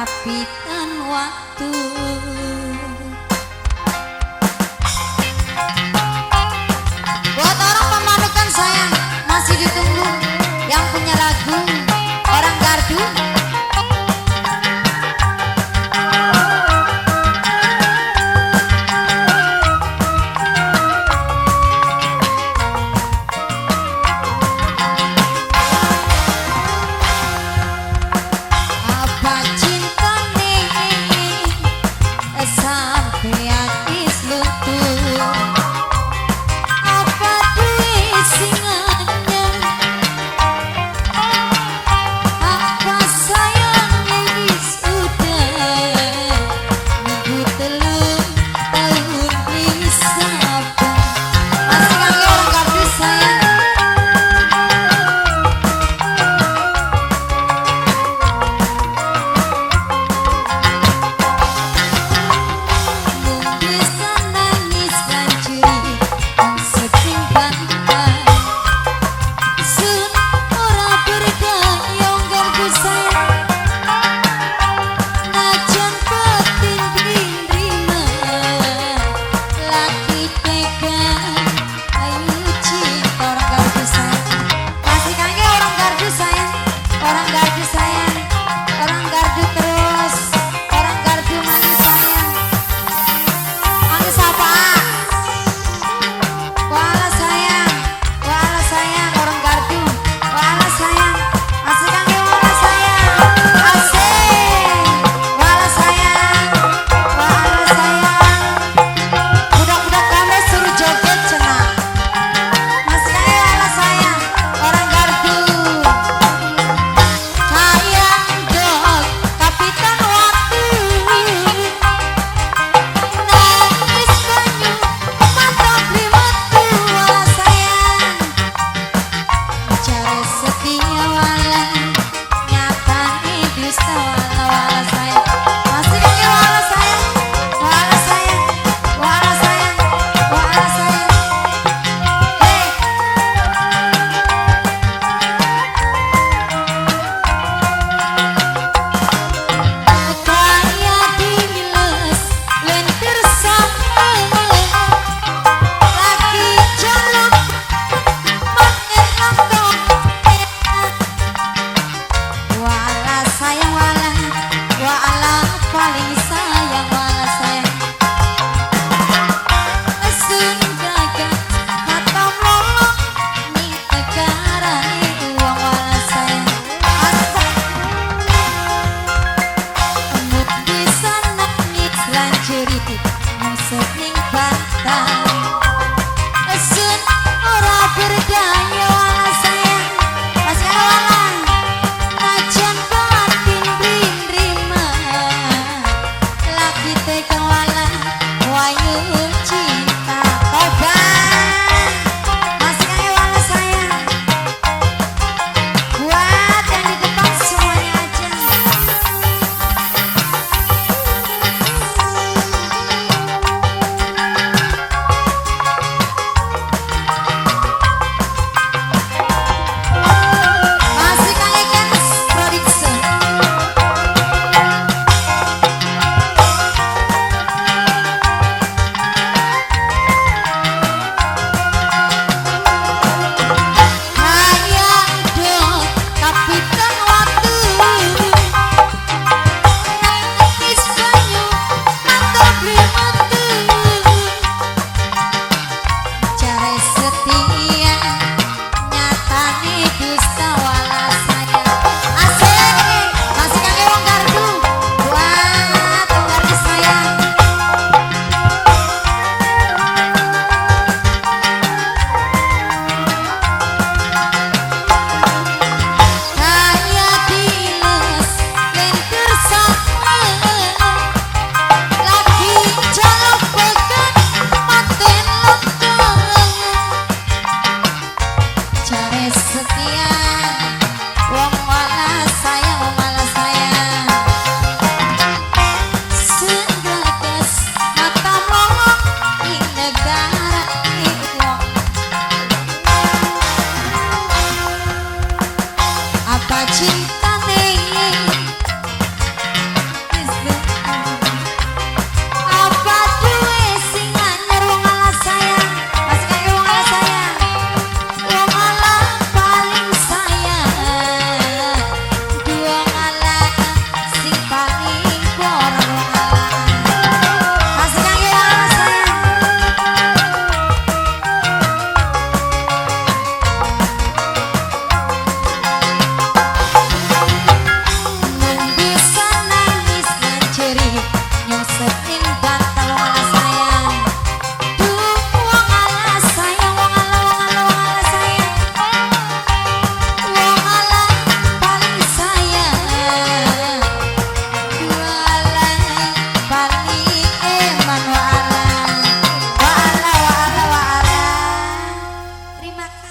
Kapitan waktu. Buat orang pemanukan sayang, masih ditunggu yang punya lagu orang gardu. Apa cintane sampeyan wis luntur, apa duwe sing anyar, apa sayang wis udah minggu 3 tahun wis sabar. Masih kangge orang gardu sayang. Mung bisa nangis lan jerit sedih banget. Sun ora berdaya gardu sayang, najan batin nrima laki tega ayu cinta orang gardu sayang. Masih kangge orang gardu sayang, orang gardu sayang, orang gardu terus, orang gardu manis sayang. Angge sapa? Wala sayang, wala sayang orang gardu, wala sayang, asik kangge wala sayang, asik, wala sayang, wala sayang. Budak-budak kamu suruh joget cenah. Masih kangge wala sayang, orang gardu. Kaya dok kapitan waktu, nangis banyu mata beli metu wala sayang. Jare setia wala, nyatane dusta wala wala sayang. Masih kangge wala sayang, wala sayang, wala sayang, wala sayang. Hey. Kaya diles lentir sama lagi jaluk makin nonton. Wala sayang wala, Terima kasih.